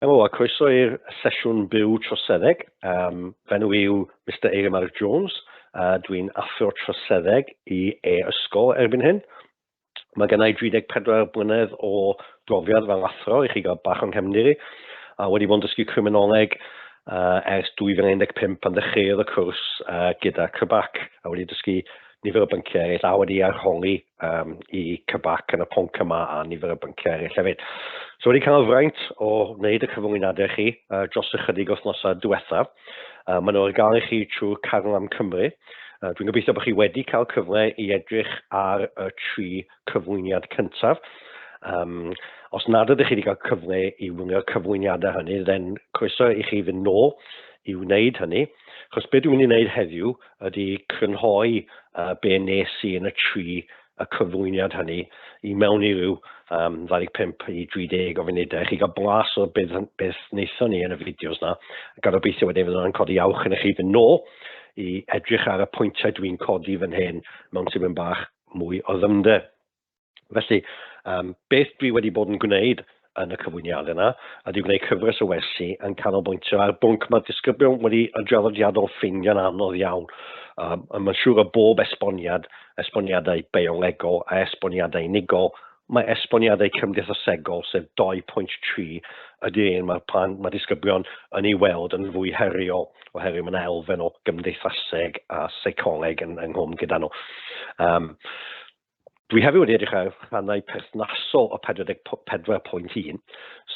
Helo a croeso i'r sesiwn byw troseddeg. Fy enw i yw Mister Eiry Mark Jones a dwi'n athro troseddeg i e-ysgol erbyn hyn. Mae gen i 34 blynedd o brofiad fel athro i chi gael bach o'n nghefndir i, a wedi bod yn dysgu criminoleg ers 2015 pan ddechreuodd y cwrs gyda CBAC, a wedi dysgu nifer o bynciau eraill a wedi arholi i CBAC yn y pwnc yma a nifer o bynciau eraill hefyd. So wedi cael y fraint o wneud y cyflwyniadau chi dros ychydig wythnosau diwethaf. Maen nhw ar gael i chi trwy Carlam Cymru. Dwi'n gobeithio bod chi wedi cael cyfle i edrych ar y tri cyflwyniad cyntaf. Os nad ydych chi wedi cael cyfle i wylio'r cyflwyniadau hynny, then croeso i chi fynd nôl i wneud hynny. Achos be dwi'n mynd i wneud heddiw ydy crynhoi be nes i yn y tri y cyflwyniad hynny i mewn i ryw 25 i 30 o funudau. Chi gael blas o beth, beth wnaethon ni yn y fideos na. Gan obeithio wedyn fydd hwnna'n codi awch yn chi fynd nôl i edrych ar y pwyntiau dwi'n codi fan hyn mewn tipyn bach mwy o ddyfnder. Felly, beth dwi wedi bod yn gwneud yn y cyflwyniadau yna ydy gwneud cyfres o wersi yn canolbwyntio ar bwnc mae'r disgyblion wedi yn draddodiadol ffeindio'n anodd iawn. A mae'n siŵr o bob esboniad, esboniadau biolegol a esboniadau unigol, mae esboniadau cymdeithasegol, sef 2.3, ydy'r un mae'r plant, mae disgyblion yn ei weld yn fwy heriol, oherwydd mae yna elfen o gymdeithaseg a seicoleg yn ynghlwm gyda nhw. Dwi hefyd wedi edrych ar rhannau perthnasol o 44.1,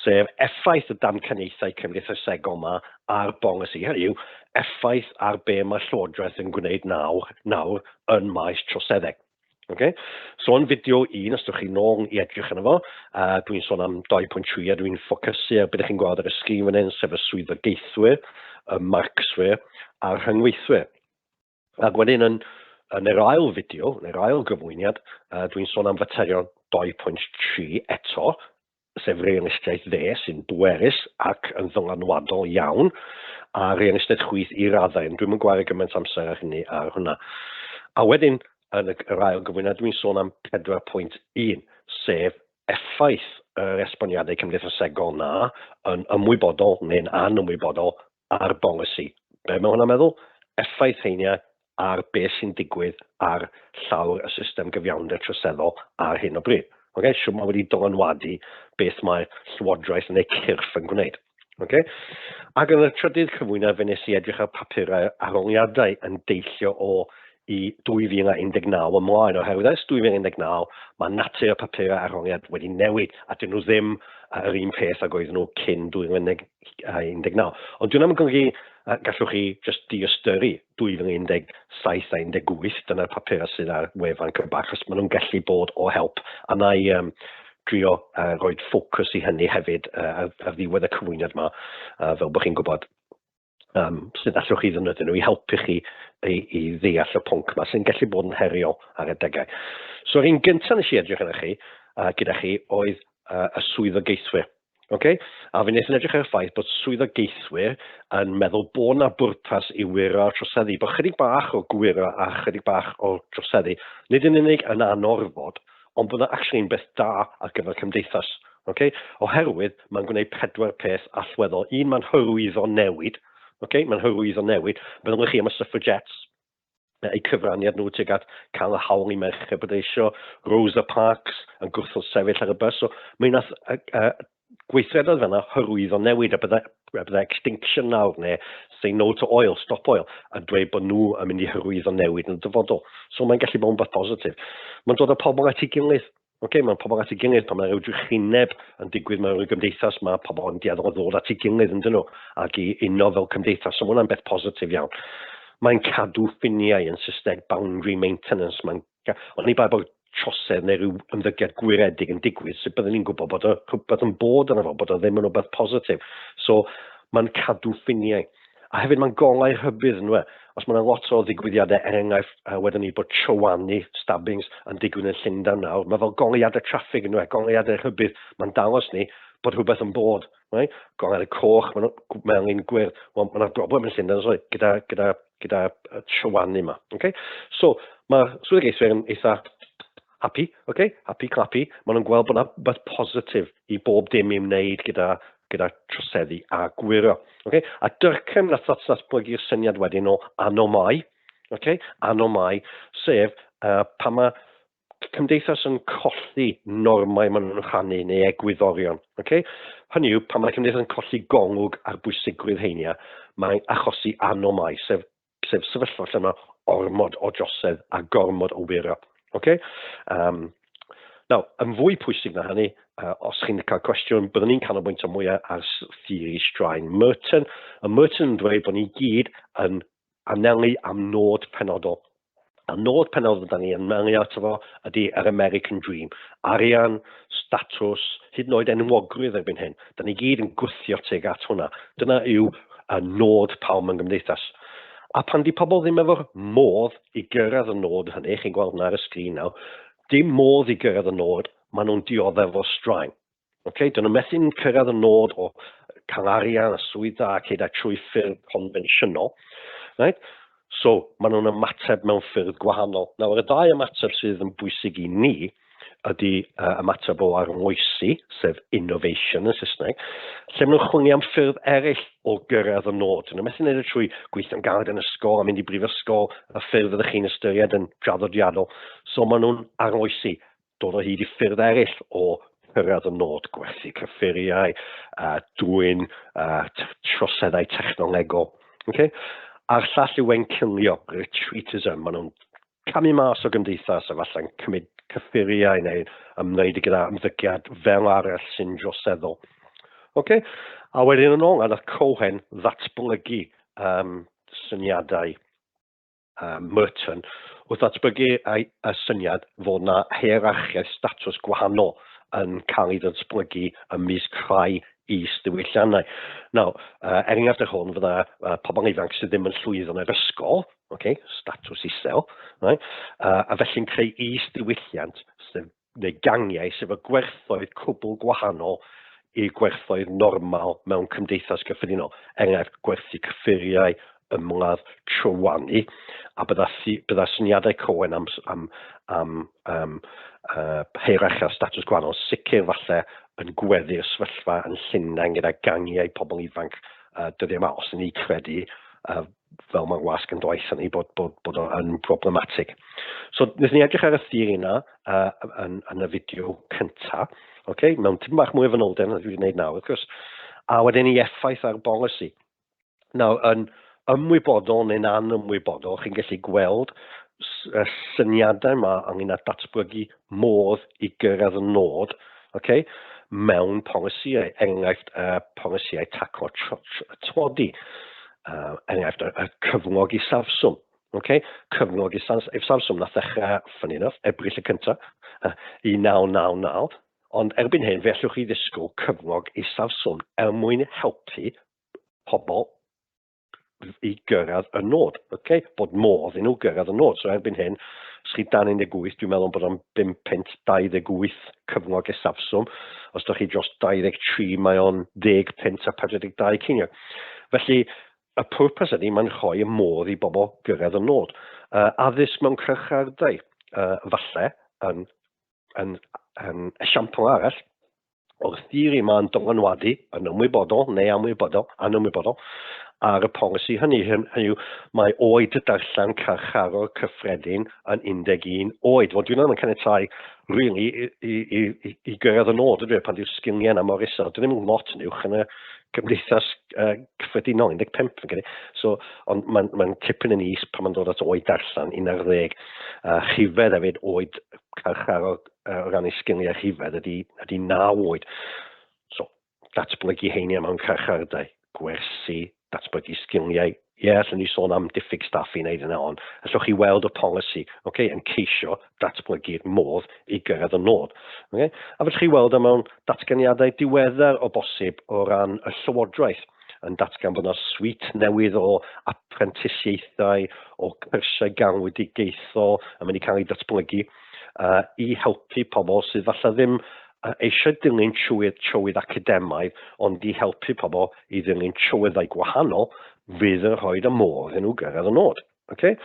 sef effaith y damcaniaethau cymdeithasegol yma ar bolisi, hynny yw, effaith ar be mae'r Llywodraeth yn gwneud nawr, nawr yn maes troseddeg. Okay? So yn fideo 1, os ydych chi nôl i edrych yno fo, dwi'n sôn am 2.3 a dwi'n ffocysu ar beth ydych chi'n gweld ar y sgrin fan hyn, sef y swyddogaethwyr, y marcswyr a'r rhyngweithwyr. Ac wedyn yn, yn yr ail fideo, yn yr ail gyflwyniad, dwi'n sôn am faterion 2.3 eto, sef realistiaeth dde sy'n bwerus ac yn ddylanwadol iawn, a realistiaeth chwith i raddau, ond dwi'm yn gwario gymaint amser ar hynny ar hwnna. A wedyn, yn yr ail gyflwyniad, dwi'n sôn am 4.1, sef effaith yr esboniadau cymdeithasegol na yn ymwybodol neu'n anymwybodol ar bolisi. Be mae hwnna'n meddwl? Effaith heiniau ar beth sy'n digwydd ar llawr y system gyfiawnder troseddol ar hyn o bryd. Okay? Shwt mae wedi dylanwadu beth mae llywodraeth neu cyrff yn gwneud. Okay? Ac yn y trydydd cyflwyniad fe nes i edrych ar papurau arholiadau yn deillio o i 2019 ymlaen, oherwydd ers 2019 mae natur y papurau arholiad wedi newid a dyn nhw ddim yr un peth ag oedden nhw cyn 2019. Ond dwi'n am golygu gallwch chi just diystyru 2017 a 18, dyna'r papurau sydd ar wefan CBAC, achos maen nhw'n gallu bod o help. A na i drio rhoi ffocws i hynny hefyd ar ddiwedd y cyflwyniad yma, fel bod chi'n gwybod sut allwch chi ddefnyddio nhw i helpu chi i ddeall y pwnc yma, sy'n gallu bod yn heriol ar adegau. So, yr un gyntaf nes i edrych arnoch chi, gyda chi, oedd y swyddogaethwyr. Okay? A fe wnaethon edrych ar y ffaith bod swyddogaethwyr yn meddwl bod 'na bwrpas i wyro troseddu, bod chydig bach o gwyro a chydig bach o droseddu, nid yn unig yn anorfod, ond bod 'na actually yn beth da ar gyfer cymdeithas. Okay? Oherwydd mae'n gwneud pedwar peth allweddol. Un, mae'n hyrwyddo newid. Okay? Mae'n hyrwyddo newid. Meddylwch chi am y suffragettes, eu cyfraniad nhw tuag at cael y hawl i merched bleidleisio, Rosa Parks yn gwrthod sefyll ar y bus. So mae nath gweithredoedd fel yna hyrwyddo newid a bydde, bydde Extinction nawr neu Say No to Oil, Stop Oil, yn dweud bod nhw yn mynd i hyrwyddo newid yn y dyfodol. So mae'n gallu bod yn beth positif. Mae'n dod â pobl at ei gilydd. Oce, mae pobl at ei gilydd, pan mae rhyw drychineb yn digwydd mewn rhyw gymdeithas, mae pobl yn dueddol o ddod at ei gilydd yn dyn nhw, ac i uno fel cymdeithas, so mae hwnna'n beth positif iawn. Mae'n cadw ffiniau yn Saesneg, boundary maintenance, mae'n... Oni bai bod trosedd neu rhyw ymddygiad gwiredig yn digwydd, sut byddwn ni'n gwybod bod o rhywbeth yn bod yna fo, bod o ddim yn rhywbeth positif. So, mae'n cadw ffiniau. A hefyd mae'n golau rhybudd yndyw e? Os mae yna lot o ddigwyddiadau, er enghraifft, wedon ni bod trywanu, stabbings, yn digwydd yn Llundain nawr, mae fel goleuadau traffig yndyw e, goleuadau rhybudd, mae'n dangos ni bod rhywbeth yn bod. Right? Goleuadau coch, maen nhw melyn, gwyrdd, wel, mae yna broblem yn Llundain, sorry, gyda, gyda, gyda trywanu yma. Okay? So, mae'r swyddogaethwyr yn eitha happy, okay? Happy clappy, maen nhw'n gweld bod yna beth positif i bob dim i wneud gyda, gyda troseddu a gwyro. Okay? A Durkheim nath ddatblygu'r syniad wedyn o anomau, okay? Anomau, sef pan mae cymdeithas yn colli normau maen nhw'n rhannu neu egwyddorion. Okay? Hynny yw, pan mae cymdeithas yn colli golwg ar bwysigrwydd heinia, mae'n achosi anomau, sef, sef sefyllfa lle mae ormod o drosedd a gormod o wyro. Okay? Nawr, yn fwy pwysig na hynny, os chi'n cael cwestiwn, byddwn ni'n canolbwyntio mwyaf ar theori straen Merton. A Merton yn dweud bod ni gyd yn anelu am nod penodol. A nod penodol da ni yn anelu ato fo ydy yr American Dream. Arian, statws, hyd yn oed enwogrwydd erbyn hyn. Da ni gyd yn gwthio tuag at hwnna. Dyna yw y nod pawb mewn gymdeithas. A pan di pobl ddim efo'r modd i gyrraedd y nod hynny, chi'n gweld hwnna ar y sgrin nawr, dim modd i gyrraedd y nod, maen nhw'n dioddef o straen. Okay? Dyn nhw'n methu'n cyrraedd y nod o cael arian a swydd dda ac hyd trwy ffyrdd confensiynol. Right? So, maen nhw'n ymateb mewn ffyrdd gwahanol. Nawr, y ddau ymateb sydd yn bwysig i ni ydy ymateb o arloesi, sef innovation yn Saesneg, lle maen nhw'n chwilio am ffyrdd eraill o gyrraedd y nod. Dyn nhw'n methu wneud e trwy gweithio'n galed yn ysgol a mynd i brifysgol, y ffyrdd ydych chi'n ystyried yn draddodiadol. So maen nhw'n arloesi, dod o hyd i ffyrdd eraill o cyrraedd y nod, gwerthu cyffuriau, dwyn troseddau technolegol. Okay? A'r llall yw encilio, retreatism. Maen nhw'n camu mas o gymdeithas a falle'n cymryd cyffuriau neu ymwneud gyda ymddygiad fel arall sy'n droseddol. Okay? A wedyn yn ôl, nath Cohen ddatblygu syniadau Merton wrth ddatblygu y syniad fod na hierarchiaeth statws gwahanol yn cael ei ddatblygu ymysg rhai is-ddiwylliannau. Nawr, er enghraifft yr hwn fydda pobl ifanc sydd ddim yn llwyddo yn yr ysgol, okay, statws isel, right, a felly'n creu is-ddiwylliant sydd, neu gangiau sydd efo gwerthoedd cwbl gwahanol i gwerthoedd normal mewn cymdeithas gyffredinol. Er enghraifft, gwerthu cyffuriau, ymladd, trywanu, a bydda, bydda syniadau Cohen am, am, am um, hierarchiau statws gwahanol sicr falle yn gweddu'r sefyllfa yn Llundain gyda gangiau pobl ifanc dyddiau yma, os ni credu, fel mae'r wasg yn dweud ni, bod, bod, bod o'n problematig. So, wnaethon ni edrych ar y theori yna yn, yn y fideo cyntaf, okay? Mewn tipyn bach mwy o fanylder na dwi wedi gwneud nawr, wrth gwrs, a wedyn i effaith ar bolisi. Nawr, yn ymwybodol neu'n anymwybodol, chi'n gallu gweld y syniadau yma ynglyn â datblygu modd i gyrraedd y nod, okay, mewn polisïau, er enghraifft polisïau taclo tlodi, er enghraifft y cyflog isafswm. Okay? Cyflog isafswm nath ddechrau, funny enough, Ebrill y cyntaf, 1999, ond erbyn hyn fe allwch chi ddisgwyl cyflog isafswm er mwyn helpu pobl i gyrraedd y nod, okay? Bod modd i nhw gyrraedd y nod. So erbyn hyn, os chi dan 18, dwi'n meddwl bod o'n 5 punt 28 cyflog isafswm. Os ydych chi dros 23, mae o'n 10 punt a 42 ceiniog. Felly, y pwrpas ydy, mae'n rhoi y modd i bobl gyrraedd y nod. Addysg mewn carchardai, falle, yn, yn, yn esiampl arall, o'r theori yma yn dylanwadu, yn ymwybodol neu amwybodol, anymwybodol, ar y polisi hynny. Hynny yw, mae oed y darllen carcharor cyffredin yn 11 oed. Wel, dwi'n ddim yn caniatáu, really, i, i, i, i gyrraedd y nod, ydw i, pan di'r sgiliau yna mor isel. Dyn ddim lot yn uwch yn y gymdeithas cyffredinol, 15, fi'n credu. So, ond mae'n ma tipyn yn is pan mae'n dod at oed darllen, 11. Rhifedd hefyd, oed carcharor o ran ei sgiliau rhifedd ydy, ydy 9 oed. So, datblygu heiniau mewn carchardai, gwersi, datblygu sgiliau. Ie, yeah, allwn ni sôn am diffyg staff i wneud yna, ond allwch chi weld y polisi, okay, yn ceisio datblygu'r modd i gyrraedd y nod. Okay? A fedrwch chi weld o mewn datganiadau diweddar o bosib o ran y llywodraeth yn datgan bod yna suite newydd o aprentisiaethau, o cyrsiau galwedigaethol yn mynd i cael ei datblygu i helpu pobl sydd falle ddim eisiau dilyn trywydd, trywydd academaidd, ond i helpu pobl i ddilyn trywyddau gwahanol fydd yn rhoi y modd i nhw gyrraedd y nod. Okay?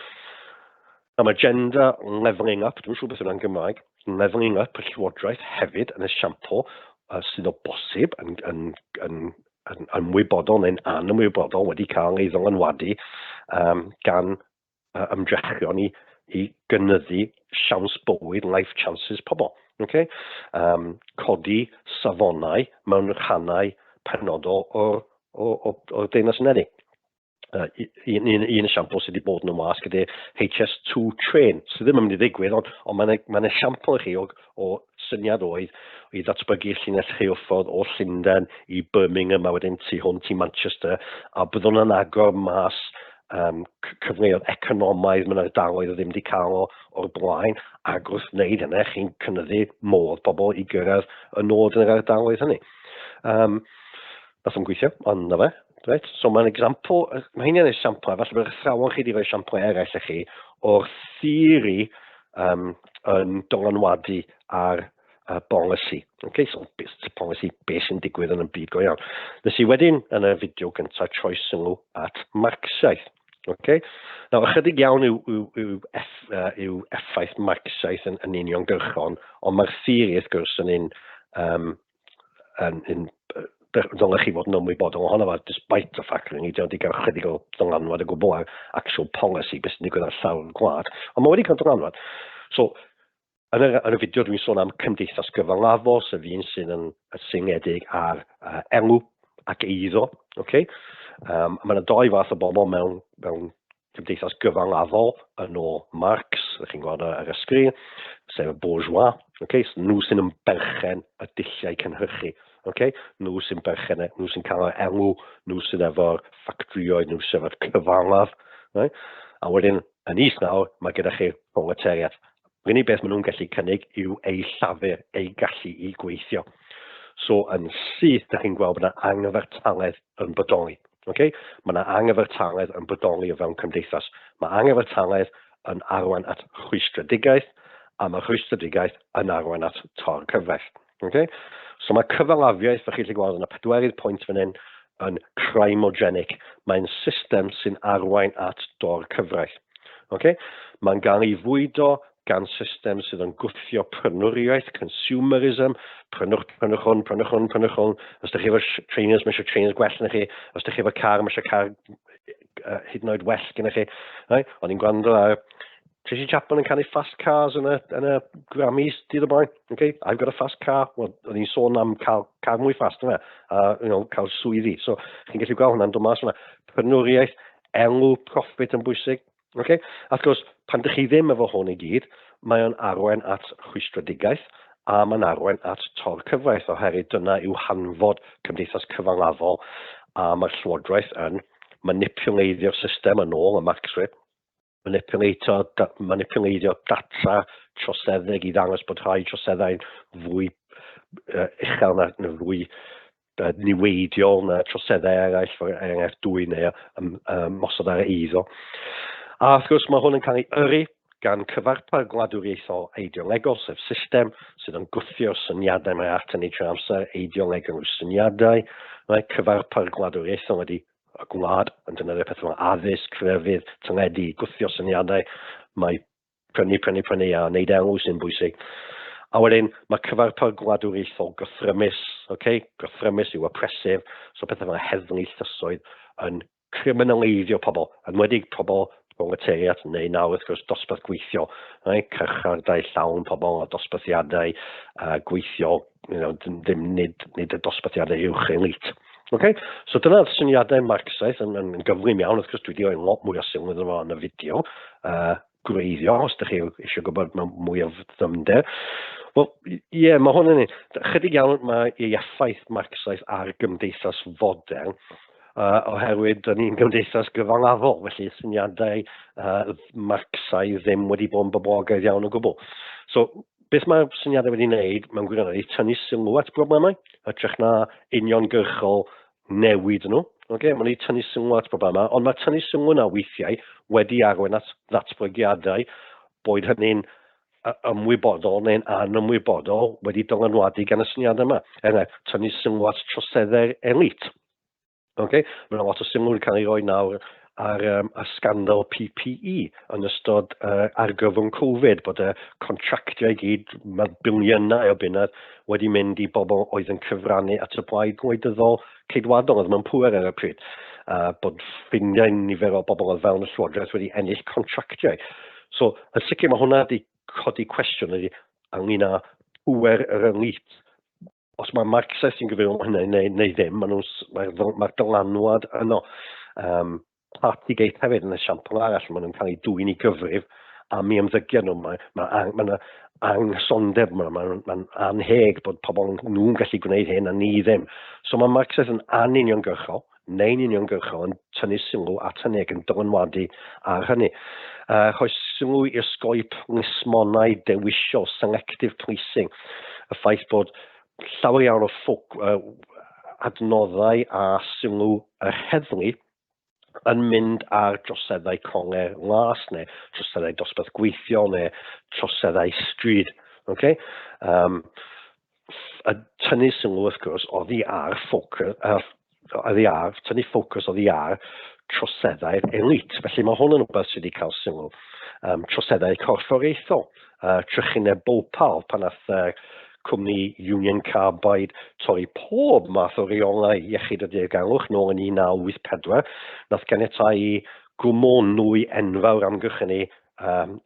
Am agenda levelling up, dwi'n siŵr beth yw'n Gymraeg, levelling up y llywodraeth hefyd yn esiampl sydd o bosib yn, yn, yn, yn ymwybodol neu'n anymwybodol wedi cael ei ddylanwadu gan ymdrechion i, i gynyddu siawns bywyd, life chances pobl. Okay? Codi safonau mewn rhannau penodol o'r, o, o, o'r Deyrnas Unedig. Un, un, un esiampl sydd wedi bod yn y wasg ydy HS2 train, sydd ddim yn mynd i ddigwydd, ond, ond mae'n mae esiampl i chi o, o syniad oedd i ddatblygu llinell rheilffordd o Llundain i Birmingham a wedyn tu hwnt i Manchester, a byddwn yn agor mas cyfleoedd economaidd mewn ardaloedd oedd ddim wedi cael o o'r blaen, ac wrth wneud hynny, chi'n cynyddu modd pobl i gyrraedd y nod yn yr ardaloedd hynny. Nath o'n gweithio, ond na fe. Reit, so mae'n example, mae hynny'n esiamplau, falle bod eich athrawon chi wedi rhoi esiamplau eraill i chi o'r theori yn dylanwadu ar bolisi. Okay, so polisi, beth sy'n digwydd yn y byd go iawn. Nes i wedyn yn y fideo gyntaf troi sylw at Marxiaeth. Okay? Nawr, ychydig iawn yw, yw, yw, eff, yw effaith Marxiaeth yn, yn uniongyrchol, ond mae'r theori wrth gwrs yn un yn, yn ddylech chi fod yn ymwybodol ohono fo, despite the fact rydyn ni wedi cael chydig o ddylanwad o gwbl ar actual policy, beth sy'n digwydd ar llawr gwlad, ond mae wedi cael dylanwad. So, yn y, yn y fideo dwi'n sôn am cymdeithas gyfalafol, sef un sydd yn seiliedig ar elw ac eiddo. Okay? Mae yna doi fath o bobl mewn, mewn cymdeithas gyfalafol yn ôl Marx, ydych chi'n gweld ar y sgrin, sef y bourgeois, okay? So, nhw sy'n ymberchen y dulliau cynhyrchu, okay? Nhw sy'n berchen, nhw sy'n cael yr elw, nhw sydd efo'r ffactrioedd, nhw sydd efo'r cyfalaf, right? A wedyn, yn is nawr, mae gyda chi'r proletariat. Yr unig beth maen nhw'n gallu cynnig yw eu llafur, eu gallu i gweithio. So, yn syth, ydych chi'n gweld bod yna anghyfartaledd yn bodoli. Okay? Mae yna anghyfartaledd yn bodoli o fewn cymdeithas. Mae anghyfartaledd yn arwain at rhwystredigaeth, a mae rhwystredigaeth yn arwain at tor cyfraith. Okay? So mae cyfalafiaeth, fel chi'n gallu gweld yn y pedwerydd pwynt fan hyn, yn crimogenic. Mae'n system sy'n arwain at dor cyfraith. Okay? Mae'n gael ei fwydo gan system sydd yn gwthio prynwriaeth, consumerism, prynwch, prynwch hwn, prynwch hwn, prynwch hwn. Os ydych chi efo trainers, mae eisiau trainers gwell na chi. Os ydych chi efo car, mae eisiau car hyd yn oed well gyda chi. Right? O'n i'n gwrando ar Tracy Chapman yn canu Fast Cars yn y, yn y Grammys dydd o blaen. Okay? I've got a fast car. Well, o'n i'n sôn am cael car mwy fast yna, a you know, cael swyddi. So, chi'n gallu gweld hwnna'n dod mas yna. Prynwriaeth, elw, profit yn bwysig. Okay? A wrth gwrs, pan dych chi ddim efo hwn i gyd, mae o'n arwain at rhwystredigaeth a mae'n arwain at tor cyfraith, oherwydd dyna yw hanfod cymdeithas cyfalafol, a mae'r llywodraeth yn manipuleiddio'r system yn ôl y Marxwyr, manipulatio, da, manipuleiddio data troseddeg i ddangos bod rhai troseddau'n fwy uchel na, na fwy niweidiol na troseddau eraill, er enghraifft dwy neu ymosod ar eiddo. A wrth gwrs mae hwn yn cael ei yrru gan cyfarpar gwladwriaethol eideolegol, sef system sydd yn gwthio'r syniadau mae at yn ei trwy amser, eideolegol yw syniadau, mae cyfarpar gwladwriaethol wedi y gwlad yn defnyddio pethau fel addysg, crefydd, teledu, gwthio syniadau, mae prynu, prynu, prynu a wneud elw sy'n bwysig. A wedyn mae cyfarpar gwladwriaethol gythrymus, okay? Gythrymus yw oppressive, so pethau fel heddlu, llysoedd yn criminaleiddio pobl, yn wedi pobl proletariat neu nawr wrth gwrs dosbarth gweithio, right? Carchardai llawn pobl a dosbarthiadau gweithio, you know, ddim nid, nid y dosbarthiadau uwch elite. Okay? So dyna'r syniadau Marxaidd yn, yn, yn gyflym iawn, wrth gwrs dwi wedi rhoi lot mwy o sylw iddo fo yn y fideo gwreiddiol, os ydych chi eisiau gwybod mewn mwy o ddyfnder. Wel, ie, yeah, mae hwn yn un. Chydig iawn mae ei effaith Marxaidd ar gymdeithas fodern, oherwydd dyn ni'n gymdeithas gyfalafol, felly syniadau Marxaidd ddim wedi bod yn boblogaidd iawn o gwbl. So, beth mae'r syniadau wedi wneud mewn gwirionedd yw tynnu sylw at broblemau, hytrach na uniongyrchol newid nhw. Okay? Mae'n wedi tynnu sylw at broblemau, ond mae tynnu sylw yna weithiau wedi arwain at ddatblygiadau, boed hynny'n ymwybodol neu'n anymwybodol, wedi dylanwadu gan y syniadau yma. Er enghraifft, tynnu sylw at troseddau'r elit. Okay? Mae yna lot o sylw wedi cael ei roi nawr ar y sgandal PPE yn ystod argyfwng Covid, bod y contractiau i gyd, mae biliynau o bunnoedd wedi mynd i bobl oedd yn cyfrannu at y blaid gwleidyddol Ceidwadol oedd mewn pŵer ar y pryd, a bod ffrindiau nifer o bobl oedd fewn y llywodraeth wedi ennill contractiau. So, yn sicr mae hwnna wedi codi cwestiwn ydy ynglyn â pŵer yr elite. Os mae Marxiaeth sy'n gyfrifol am hynny neu ddim, mae'r dylanwad yno. Partygate hefyd yn esiampl arall, maen nhw'n cael eu dwyn i gyfrif am eu ymddygiad nhw. Mae yna anghysondeb, mae'n anheg bod pobl nhw'n gallu gwneud hyn a ni ddim. So mae Marxiaeth yn anuniongyrchol, neu'n uniongyrchol yn tynnu sylw at hynny ac yn dylanwadu ar hynny. Rhoi sylw i osgoi plismonau dewisol, selective policing, y ffaith bod llawer iawn o adnoddau a sylw yr heddlu yn mynd ar droseddau coler las neu troseddau dosbarth gweithio neu troseddau stryd. Okay? A tynnu sylw, wrth gwrs, oddi ar ffocws, oddi ar, tynnu ffocws oddi ar troseddau'r elite. Felly mae hwn yn rhywbeth sydd wedi cael sylw. Troseddau corfforaethol, trychineb Bhopal, pan nath cwmni Union Carbide torri pob math o reolau iechyd a diogelwch nôl yn 1984, nath ganiatáu i gwmwl nwy enfawr amgylchynu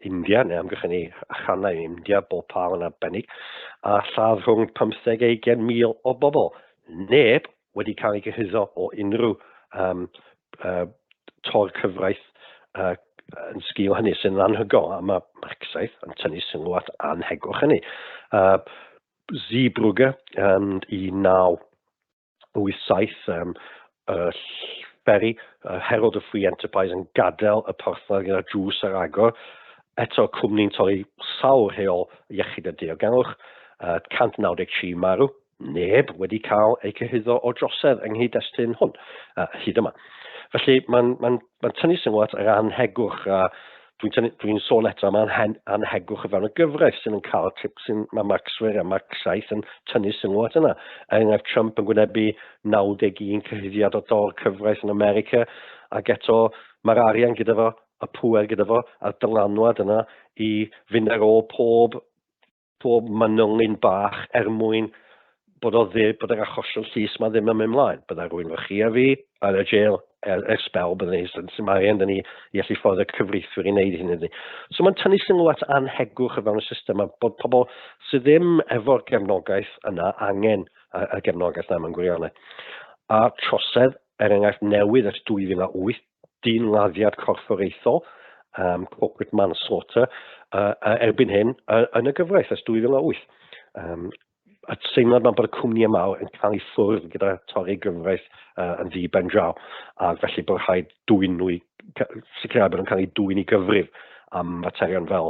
India, neu amgylchynu rhannau India, Bhopal yn arbennig, a lladd rhwng 15 a 20,000 o bobl. Neb wedi cael ei gyhuddo o unrhyw tor cyfraith yn sgil hynny, sy'n anhygoel, a mae Marcsaeth yn tynnu sylw at anhegwch hynny. Zeebrugge yn 1987, y fferi, Herald of Free Enterprise yn gadael y porthladd gyda drws ar agor. Eto, cwmni'n torri sawl rheol iechyd a diogelwch, 193 marw, neb wedi cael eu cyhuddo o drosedd yng nghyd-destun hwn, hyd yma. Felly mae'n tynnu sylw at yr anhegwch, a dwi'n sôn eto am anhegwch o fewn y gyfraith sy'n yn cael tip sy'n mae Marxwyr a Marxaeth yn tynnu sylw at yna. Er enghraifft, Trump yn gwynebu 91 cyhuddiad o dor cyfraith yn America, ac eto mae'r arian gyda fo, y pŵer gyda fo, a'r dylanwad yna i fynd ar ôl pob manylyn bach er mwyn bod o ddi, bod yr achosion llys ma ddim yn mynd mlaen. Byddai rhywun fel chi a fi ar y jail er sbel, byddai ni, sy'n mae arian dyn ni i allu ffordd y cyfreithwyr i wneud hyn iddi. So mae'n tynnu sylw at anhegwch o fewn y system a bod pobl sydd ddim efo'r gefnogaeth yna angen y gefnogaeth yna mewn gwirionedd. A trosedd, er enghraifft, newydd ers 2008, dynladdiad corfforaethol, corporate manslaughter, erbyn hyn yn y gyfraith ers 2008. Y teimlad mae bod y cwmnïau mawr yn cael ei ffwrdd gyda torri gyfraith yn ddi ben draw, a felly bod rhaid dwyn nhw i, sicrhau bod nhw'n cael eu dwyn i gyfrif am faterion fel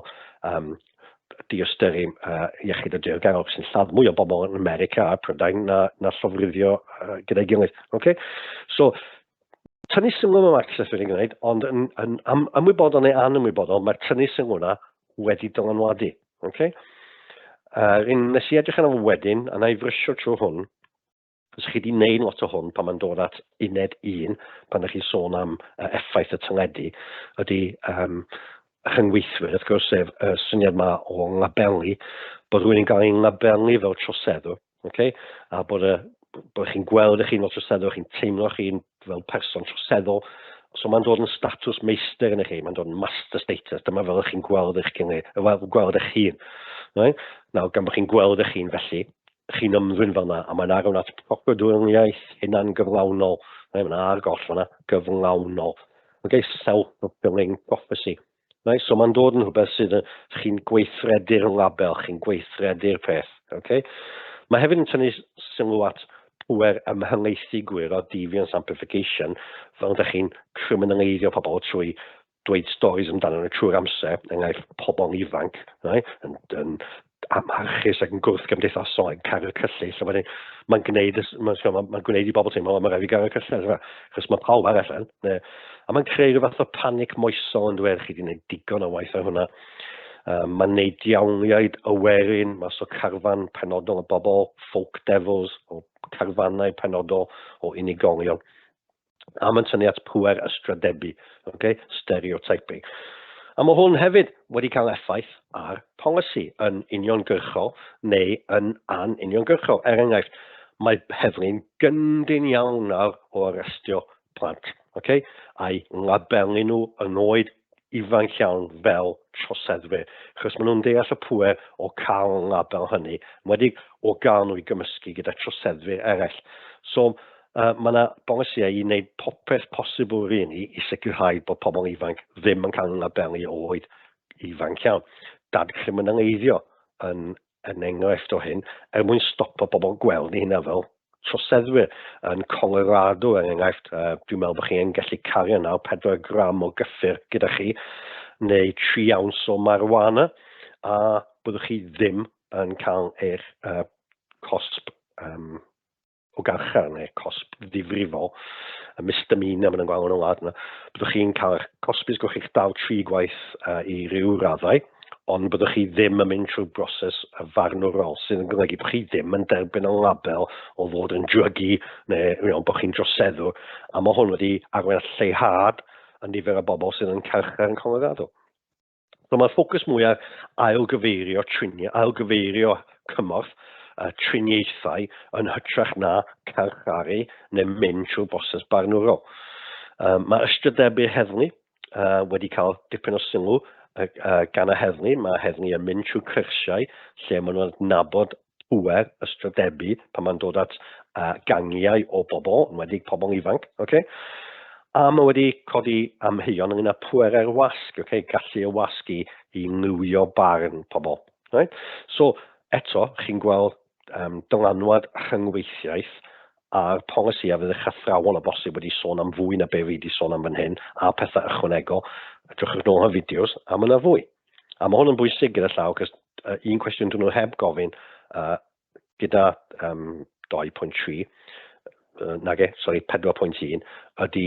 diystyru iechyd a diogelwch sy'n lladd mwy o bobl yn America a Prydain na llofruddio gyda'i gilydd. Okay? So, tynnu sylw mae Marxist wedi gwneud, ond yn ymwybodol neu anymwybodol, mae'r tynnu sylw yna wedi dylanwadu. Okay? Un nes i edrych arno fo wedyn, a na i frysio trwy hwn, os chi wedi gwneud lot o hwn pan mae'n dod at uned 1, pan ydych chi'n sôn am effaith y teledu, ydy rhyngweithwyr, wrth gwrs, sef y syniad yma o labelu, bod rhywun yn cael ei labelu fel troseddwr, okay? A bod chi'n gweld eich hun fel troseddwr, chi'n teimlo chi'n fel person troseddol, so mae'n dod yn statws meistr yn eich hun, mae'n dod yn master status, dyma fel ych chi'n gweld eich gilydd, wel, gweld eich hun. Right? Nawr, gan bod chi'n gweld eich hun felly, chi'n ymddwyn fel yna, a mae'n arwain at proffwydoliaeth hunangyflawnol, right? Mae'n ar goll fan'na, gyflawnol. Okay? Self-fulfilling prophecy. Right? So mae'n dod yn rhywbeth sydd yn, chi'n gweithredu'r label, chi'n gweithredu'r peth. Okay? Mae hefyd yn tynnu sylw at pŵer ymhelaethu gwir o deviance amplification, fel ydych chi'n criminaleiddio pobl trwy dweud stories amdano nhw trwy'r amser, enghraifft pobl ifanc, right? Yn amharchus ac yn gwrthgymdeithasol ac yn cario cyllyll, a wedyn mae'n gwneud i bobl teimlo, mae'n rhaid i gario cyllyll, achos mae pawb arall yn. Ne, a mae'n creu rhyw fath o panic moesol yn dweud, chi wedi gwneud digon o waith ar hwnna. Mae'n gwneud diawliaid y werin, mas o carfan penodol o bobl, folk devils, o carfannau penodol o unigolion. A mae'n tynnu at pŵer ystradebu, okay? Stereotyping. A mae hwn hefyd wedi cael effaith ar polisi yn uniongyrchol neu yn anuniongyrchol. Er enghraifft, mae heddlu'n gyndyn iawn nawr o arestio plant, okay? A'i labelu nhw yn oed ifanc iawn fel troseddwyr, achos maen nhw'n deall y pŵer o cael y label hynny, enwedig o gael nhw i gymysgu gyda troseddwyr eraill. So, mae yna bolisïau i wneud popeth posibl really i sicrhau bod pobl ifanc ddim yn cael eu labelu o oed ifanc iawn. Dadcriminaleiddio yn yn enghraifft o hyn, er mwyn stopo bobl gweld eu hunain fel troseddwyr. Yn Colorado, er enghraifft, dwi'n meddwl bod chi'n gallu cario nawr 4 gram o gyffur gyda chi, neu 3 awns o marijuana, a byddwch chi ddim yn cael eich cosb o garchar neu cosb ddifrifol, y misdemeanor maen nhw'n gweld yn y wlad yna, byddwch chi'n cael eich cosbi, gwch chi'ch dal tri gwaith i ryw raddau, ond byddwch chi ddim yn mynd trwy broses farnwrol, sydd yn golygu bod chi ddim yn derbyn y label o fod yn druggie neu bod chi'n droseddwr, a mae hwn wedi arwain at lleihad y nifer o bobl sydd yn carchar yn Colorado. So mae'r ffocws mwy ar ailgyfeirio triniaeth, ailgyfeirio cymorth, triniaethau yn hytrach na carcharu neu mynd trwy'r broses barnwrol. Mae ystrydeb i'r heddlu wedi cael dipyn o sylw gan y heddlu. Mae heddlu yn mynd trwy cyrsiau lle maen nhw'n adnabod pŵer ystradebu pan mae'n dod at gangiau o bobl, yn wedi pobl ifanc, okay? A mae wedi codi amheuon ynglyn â pwerau'r wasg, okay? Gallu y wasg i lywio barn pobl. Right? So, eto, chi'n gweld dylanwad rhyngweithiaeth a'r polisi a fydd eich athrawon o bosib wedi sôn am fwy na be fi wedi sôn am fan hyn, a pethau ychwanegol. Edrychwch nôl ar fideos, a mae yna fwy. A mae hwn yn bwysig gyda llaw, cos un cwestiwn dyn nhw heb gofyn gyda 2.3, nage, sori, 4.1, ydy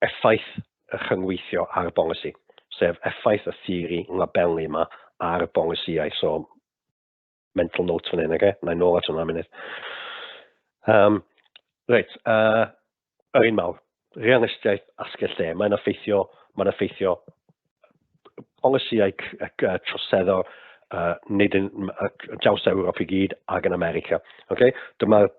effaith y rhyngweithio ar bolisi, sef effaith y theori labelu yma ar bolisïau. So, mental note fan hyn, oce? Na i nôl at hwnna munud. Reit, yr un mawr, realistiaeth asgell dde, mae'n effeithio, mae'n effeithio polisïau troseddol nid yn draws Ewrop i gyd ac yn America. Okay? Dyma'r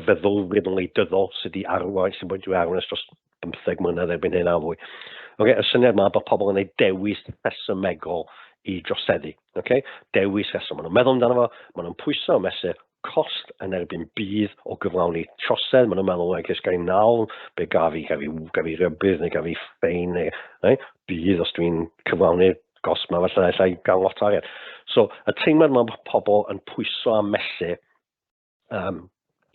feddylfryd wleidyddol sydd wedi arwain, sydd wedi arwain ers dros 15 mlynedd erbyn hyn a fwy. Okay? Y syniad yma bod pobl yn ei dewis rhesymegol i droseddu. Okay? Dewis rheswm. Maen nhw'n meddwl amdano fo, maen nhw'n pwyso mesur cost yn erbyn budd o gyflawni trosedd. Maen nhw'n meddwl, okay, os gael nawl, be gaf fi, gaf fi, gaf fi rybudd neu gaf fi ffein, neu right? Budd os dwi'n cyflawni'r gost yma, felly allai gael lot o arian. So, y teimlad mae pobl yn pwyso a mesur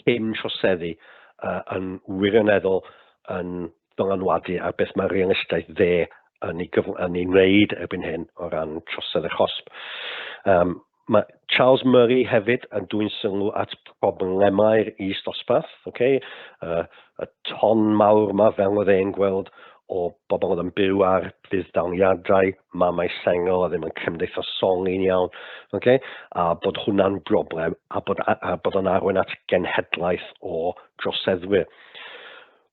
cyn troseddu yn wirioneddol yn dylanwadu ar beth mae realistaeth dde yn ei, yn ei wneud erbyn hyn o ran trosedd a chosb. Mae Charles Murray hefyd yn dwyn sylw at problemau'r is-dosbarth, okay? Y ton mawr yma fel oedd e'n gweld o bobl oedd yn byw ar fudd-daliadau, mamau sengl a ddim yn cymdeithasoli'n iawn, okay? A bod hwnna'n broblem a bod, a bod o'n arwain at genhedlaeth o droseddwyr.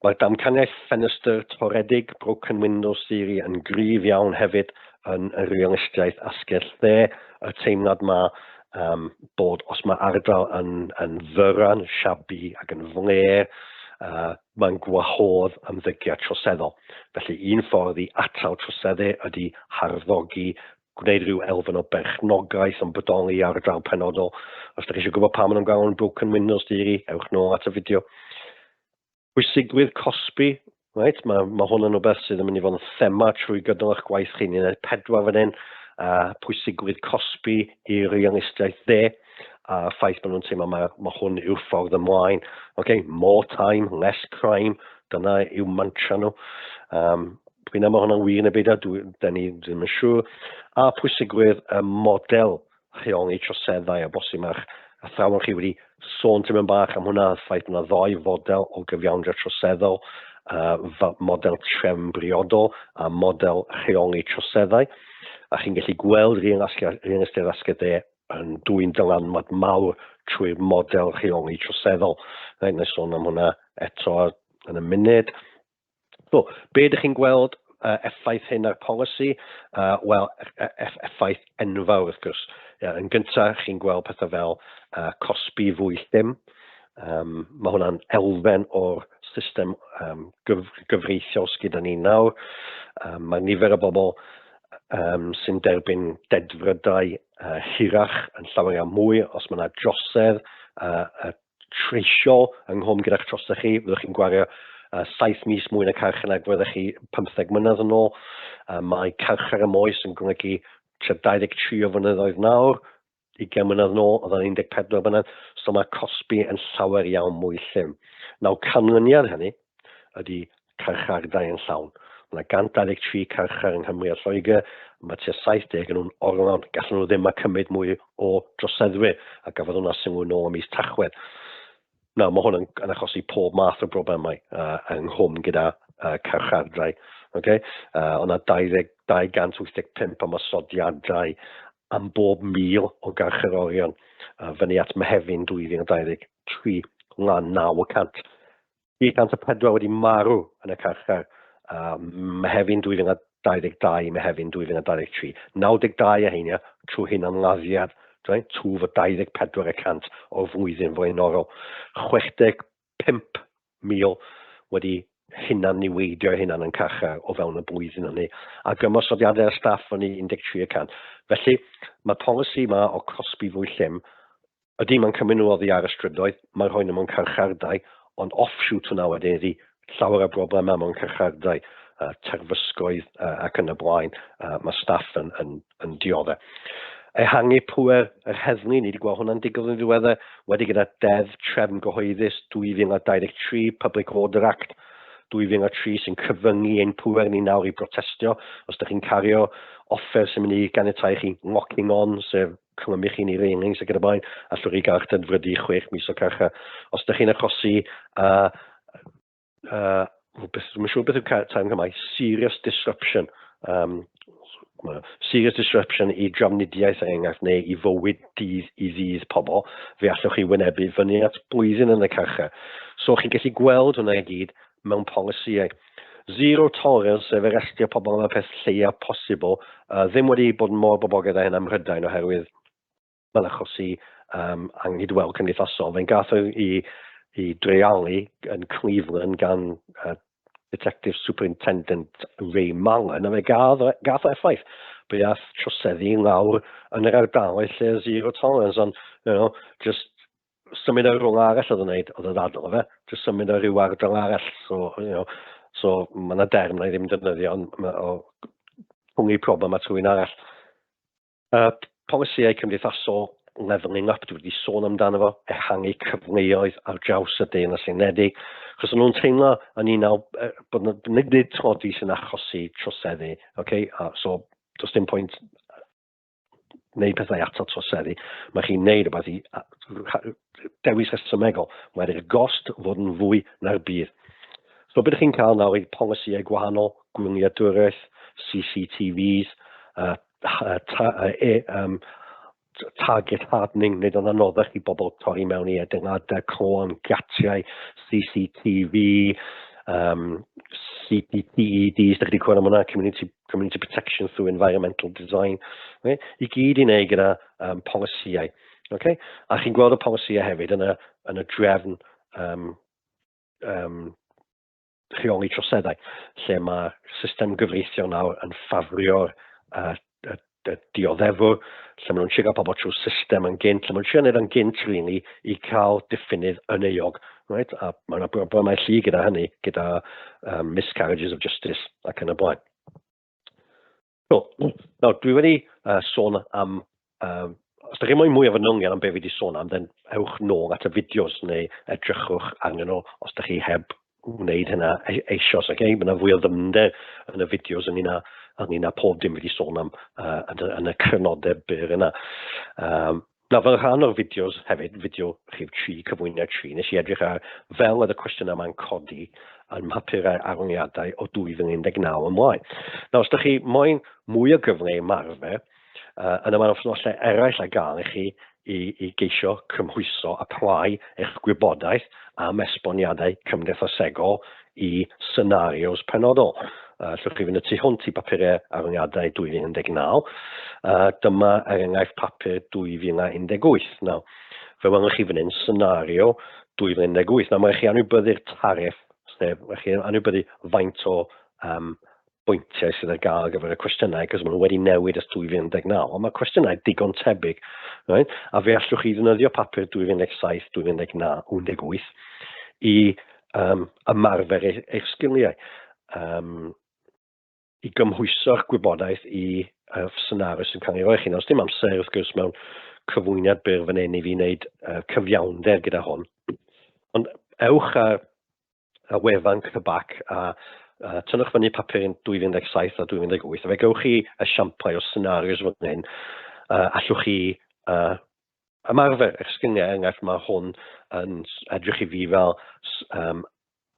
Mae'r damcaniaeth ffenestr toredig, broken windows theory, yn gryf iawn hefyd yn y realistiaeth asgell dde, y teimlad ma bod os mae ardal yn, yn fyran, shabby ac yn flêr, mae'n gwahodd ymddygiad troseddol. Felly un ffordd i atal troseddu ydy harddogi, gwneud rhyw elfen o berchnogaeth yn bodoli ar ardal penodol. Os ydych chi eisiau gwybod pam maen nhw'n galw'n broken windows theory, ewch nôl at y fideo. Pwysigrwydd cosbi, right? Mae, mae hwn yn rhywbeth sydd yn mynd i fod yn thema trwy gydol eich gwaith chi. Ni'n gwneud pedwar fan hyn, pwysigrwydd cosbi i realistiaeth dde, a ffaith bod nhw'n teimlo mae, mae hwn yw'r ffordd ymlaen. Okay, more time, less crime, dyna yw mantra nhw. Pwy na mae hwnna'n wir neu beidio, dwi, da ni ddim yn siŵr. A pwysigrwydd y model rheoli troseddau o bosib mae'ch athrawon chi wedi sôn tipyn bach am hwnna, y ffaith bod yna ddoi fodel o gyfiawnder troseddol, model trefn briodol a model rheoli troseddau. A chi'n gallu gweld rhiangystyr asgell dde yn dwyn dylanwad mawr trwy'r model rheoli troseddol. Reit, na i sôn am hwnna eto yn y munud. So, be ydych chi'n gweld effaith hyn ar polisi? Wel, effaith enfawr wrth gwrs. Yn gyntaf, chi'n gweld pethau fel cosbi fwy llym. Mae hwnna'n elfen o'r system gyfreithiol sydd gyda ni nawr. Mae nifer o bobl sy'n derbyn dedfrydau hirach yn llawer iawn mwy os mae yna drosedd treisio yng nghwm gyda'ch trosedd chi, fyddwch chi'n gwario 7 mis mwy na carchar nag fyddech chi 15 mlynedd yn ôl. Mae carchar am oes yn golygu tua 23 o flynyddoedd nawr, 20 mlynedd yn ôl, oedd o'n 14 mlynedd, so mae cosbi yn llawer iawn mwy llym. Nawr, canlyniad hynny ydy carchardai yn llawn. Mae yna 123 carchar yng Nghymru a Lloegr, mae tua 70 yn nhw'n orlawn. Gallen nhw ddim a cymryd mwy o droseddwyr, a gafodd hwnna sylw nôl ym mis Tachwedd. Nawr, mae hwn yn, yn achosi pob math o broblemau yng nghwm gyda carchardai. Okay? O'na 20, 285 ymosodiadau am bob 1,000 o garcharorion fyny at Mehefin 2023, lan 9%. 304 wedi marw yn y carchar Mehefin 2022, Mehefin 2023. 92 o heina trwy hunanladdiad, right? Twf o 24 y cant o'r flwyddyn flaenorol. 65,000 wedi hunan niweidio eu hunan yn carchar o fewn y blwyddyn hynny, ac ymosodiadau ar staff fyny 13 y cant. Felly, mae polisi yma o cosbi fwy llym. Ydy, mae'n cymryd nhw oddi ar y strydoedd, mae'n rhoi nhw mewn carchardai, ond offshoot hwnna wedyn ydy llawer o broblemau mewn carchardai, terfysgoedd ac yn y blaen, mae staff yn, yn, yn dioddef. Ehangu pŵer yr heddlu, ni wedi gweld hwnna'n digwydd yn ddiweddar, wedi gyda Deddf Trefn Gyhoeddus 2023, Public Order Act 2003, sy'n cyfyngu ein pŵer ni nawr i brotestio. Os ydych chi'n cario offer sy'n mynd i ganiatáu chi locking on, sef clymu chi'n i railings ac yn y blaen, allwch chi gael eich dedfrydu 6 mis o carchar. Os ydych chi'n achosi, beth, dwi'n siŵr beth yw'r term Cymraeg, serious disruption, serious disruption i drafnidiaeth er enghraifft, neu i fywyd dydd i ddydd pobl, fe allwch chi wynebu fyny at blwyddyn yn y carchar. So chi'n gallu gweld hwnna i gyd mewn polisïau. Zero tolerance, sef arestio pobl am y peth lleiaf posibl, ddim wedi bod yn mor boblogaidd â hyn ym Mhrydain oherwydd mae'n achosi anghydweld cymdeithasol. Fe'n gath o i dreialu yn Cleveland gan Detective Superintendent Ray Mallon, a fe gath, gath o effaith. Fe ath troseddu lawr yn yr ardaloedd lle zero tolerance, ond, you know, just symud ar rywle arall oedd yn neud, oedd y ddadl efe, jyst symud ar ryw ardal arall, so, you know, so mae yna derm na i ddim defnyddio, ond ma, o rhwng problem at rhywun arall. Polisïau cymdeithasol, levelling up, dwi wedi sôn amdano fo, ehangu cyfleoedd ar draws y Deyrnas Unedig, achos o'n nhw'n teimlo yn un naw, bod nid, nid tlodi sy'n achosi troseddu, okay? So does dim pwynt wneud pethau atal troseddu, mae chi'n wneud rhywbeth i dewis rhesymegol. Mae i'r gost fod yn fwy na'r budd. So beth ydych chi'n cael nawr yw polisïau gwahanol, gwyliadwriaeth, CCTVs, ta, target hardening, wneud o'n anoddach i bobl torri mewn i adeiladau, cloan, gatiau, CCTV, CPTEDs, ydych chi wedi clywed am hwnna, Community Protection Through Environmental Design, okay? I gyd i wneud gyda polisïau. Okay? A chi'n gweld y polisïau hefyd yn y drefn rheoli troseddau, lle mae system gyfreithiol nawr yn ffafrio'r y, y dioddefwr, lle maen nhw'n trio gael pobl trwy system yn gynt, lle maen nhw'n trio gwneud yn gynt, really, i cael diffinydd yn euog. Right? A mae yna broblemau llu gyda hynny, gyda miscarriages of justice ac yn y blaen. So, nawr, dwi wedi sôn am, os ydych chi'n moyn mwy o fanylion am be fi wedi sôn am, then ewch nôl at y fideos neu edrychwch arnyn nhw os ydych chi heb wneud hynna eisoes. Okay? Mae yna fwy o ddyfnder yn y fideos ynglyn â pob dim fi wedi sôn am yn y crynodeb byr yna. Nawr, fel rhan o'r fideos hefyd, fideo rhif 3, cyflwyniad 3, nes i edrych ar fel oedd y cwestiynau yma'n codi yn mhapurau arholiadau o 2019 ymlaen. Nawr, os ydych chi moyn mwy o gyfle i ymarfer, yna mae'n ffynonellau eraill ar gael i chi i geisio cymhwyso, apply eich gwybodaeth am esboniadau cymdeithasegol i scenarios penodol. Allwch chi fynd y tu hwnt i bapurau arholiadau 2019. Dyma er enghraifft papur 2018. Nawr, fe welwch chi fan hyn scenario 2018. Nawr, mae chi anwybyddu'r tariff, sef mae chi anwybyddu faint o bwyntiau sydd ar gael ar gyfer y cwestiynau, cos maen nhw wedi newid ers 2019, ond mae cwestiynau digon tebyg, right? A fe allwch chi ddefnyddio papur 2017, 2018 i ymarfer eich sgiliau, i gymhwyso'ch gwybodaeth i scenario sy'n cael ei roi chi. Nawr, dim amser, wrth gwrs, mewn cyflwyniad byr fan hyn i fi wneud cyfiawnder gyda hwn, ond ewch ar y wefan CBAC a tynnwch fyny papur yn 2017 a 2018, a fe gewch chi esiamplau o scenarios fan hyn, allwch chi ymarfer eich sgiliau. Er enghraifft, mae hwn yn edrych i fi fel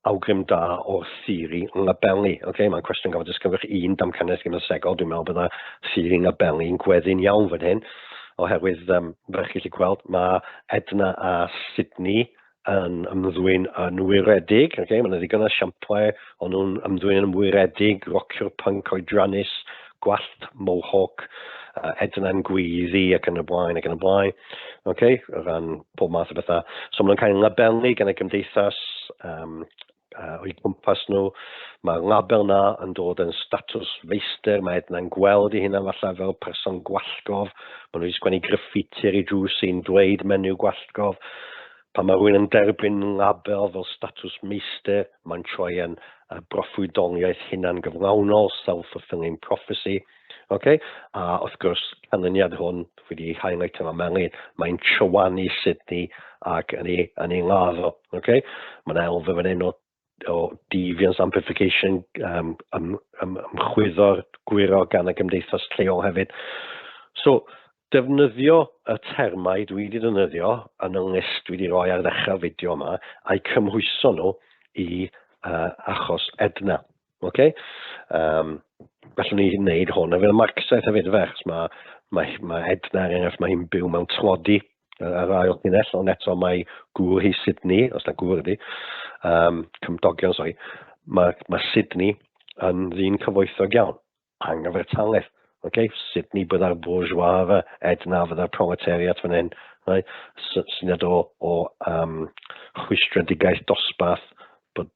awgrym da o'r theori labelu. Okay? Mae'n cwestiwn gofyn disgrifwch un damcaniaeth gymdeithasegol. Dwi'n meddwl byddai theori labelu'n gweddu'n iawn fan hyn, oherwydd fel chi'n gallu gweld, mae Edna a Sydney yn ymddwyn yn wyredig. Okay? Mae yna ddigon o esiamplau o'n nhw'n ymddwyn yn wyredig, rociwr punk oedrannus, gwallt mohawk, Edna'n gweiddi ac yn y blaen ac yn y blaen. Okay? O ran pob math o bethau. So maen nhw'n cael eu labelu gan y gymdeithas o'u cwmpas nhw. Mae'r label na yn dod yn statws feistr. Mae Edna'n gweld ei hunan falle fel person gwallgof. Maen nhw wedi sgwennu graffiti ar ei drws sy'n dweud menyw gwallgof. Pan mae rhywun yn derbyn label fel statws meistr, mae'n troi yn broffwydoliaeth hunangyflawnol, self-fulfilling prophecy. Okay? A wrth gwrs, canlyniad hwn, dwi wedi highlight efo melyn, mae'n trywanu Sydney ac yn ei, yn ei ladd o. Okay? Mae'n elfen fan hyn o deviance amplification, ymchwyddo'r gwyro gan y gymdeithas lleol hefyd. So, defnyddio y termau dwi wedi defnyddio yn y list dwi wedi rhoi ar ddechrau'r fideo yma, a'i cymhwyso nhw i achos Edna. Okay? Gallwn ni wneud hwn, a fel Marxaeth hefyd, fe, achos mae Edna, er enghraifft, mae hi'n byw mewn tlodi ar ail llinell, ond eto mae gŵr hi Sydney, os na gŵr ydi, cymdogion, sori, mae Sydney yn ddyn cyfoethog iawn, anghyfartaledd. Okay? Sydney bydda'r bourgeois fe, Edna fydda'r proletariat fan hyn. Right? Syniad o rhwystredigaeth dosbarth bod